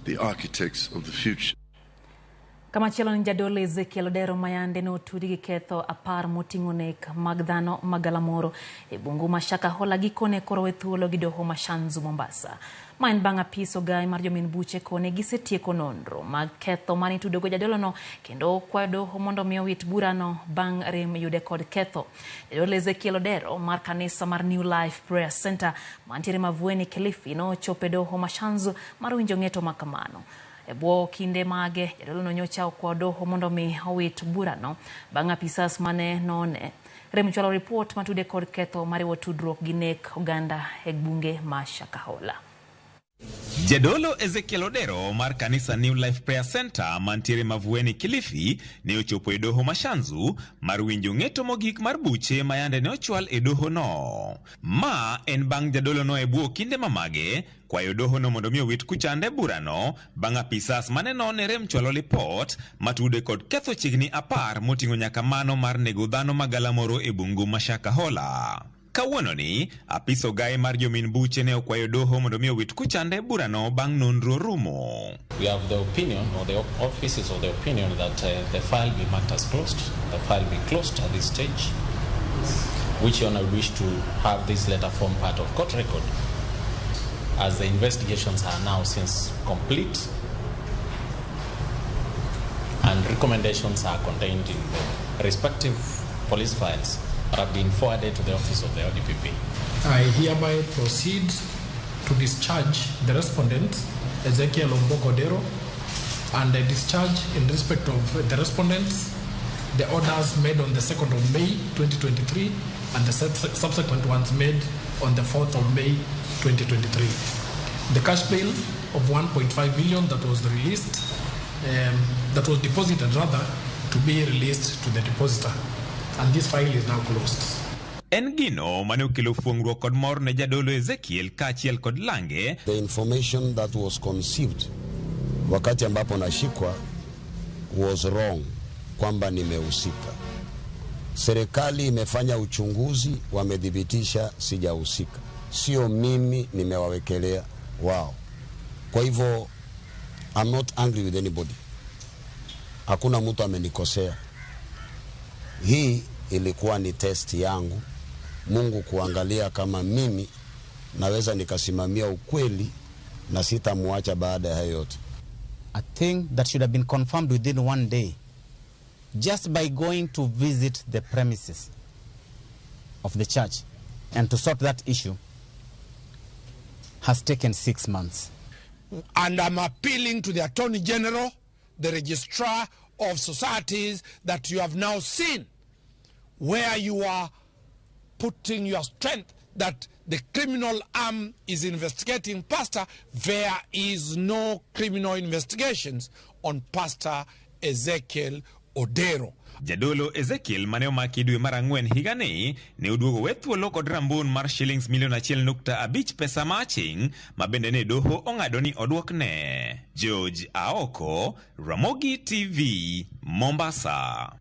the architects of the future. Kamachielo ni jadolo Ezekiel Odero mayande ne otudi gi ketho 10 moting'o nek mag dhano magalamoro e bungu ma Shakahola gikone koro we thuolo gi doho ma Shanzu Mombasa. Ma en bang' apis ogai mar jomin buche kone gisetieko nonro mag ketho mane itudogo jadolono kendo kwayo doho mondo mi owit burano bang' rem yude kod ketho. Jadolo Ezekiel Odero mar kanisa mar New Life Prayer Center mantiere Mavueni Kilifi nochopo e doho ma Shanzu mar winjo ng'eto ma kamano. E bwo kinde mage, jadolono nyocha okwayo doho mondo mi owit burano bang' apisas mane none. Rem chwalo ripot matude kod ketho mariwo tudruok gi nek oganda e bunge ma Shakahola. Jadolo Ezekiel Odero mar kanisa New Life Prayer Center mantiere Mavueni Kilifi ne ochopo e doho ma Shanzu mar winjo ng'eto mogik mar buche ma yande ne ochwal e doho no. Ma en bang' jadolo no e bwo kinde mamage kwayo doho no mondo mi owit kuchande burano bang' apisas mane none rem chwalo lipot matude kod ketho chiegni 10 moting'o nyaka mano mar nego dhano magalamoro e bungu ma Shakahola. Kawuono ni, apis ogai mar jomin buche ne okwayo doho mondo mi owit kuchande burano bang' nonro rumo. We have the opinion, or the offices of the opinion, that the file be marked as closed, the file be closed at this stage, which you wish to have this letter form part of court record, as the investigations are now since complete and recommendations are contained in the respective police files that have been forwarded to the office of the ODPP. I hereby proceed to discharge the respondent, Ezekiel Omboko Odero, and I discharge in respect of the respondents the orders made on the 2nd of May 2023 and the subsequent ones made on the 4th of May 2023. The cash bail of 1.5 million that was released, that was deposited rather, to be released to the depositor. And this file is now closed. En gino mane okelo fuong'ruok kod mor ne jadolo Ezekiel kaachiel kod lange. The information that was conceived wakati ambapo nashikwa was wrong, kwamba nimehusika. Serikali imefanya uchunguzi, wamethibitisha sijahusika. Sio mimi nimewawekelea wao. Kwa hivyo I'm not angry with anybody. Hakuna mtu amenikosea. Hii ilikuwa ni test yangu, Mungu kuangalia kama mimi naweza nikasimamia ukweli na sitamuacha baada ya hayo yote. A thing that should have been confirmed within one day, just by going to visit the premises of the church and to sort that issue, has taken 6 months. And I'm appealing to the Attorney General, the Registrar of Societies, that you have now seen where you are putting your strength, that the criminal arm is investigating Pastor. There is no criminal investigations on Pastor Ezekiel Odero. Jadolo Ezekiel mane omaki dwe mar 4 higani ne oduogo we thuolo kod rambun mar shillings milion 1.5 pesa maching ma bende ne doho ong'ado ni oduokne. George Aoko, Ramogi TV, Mombasa.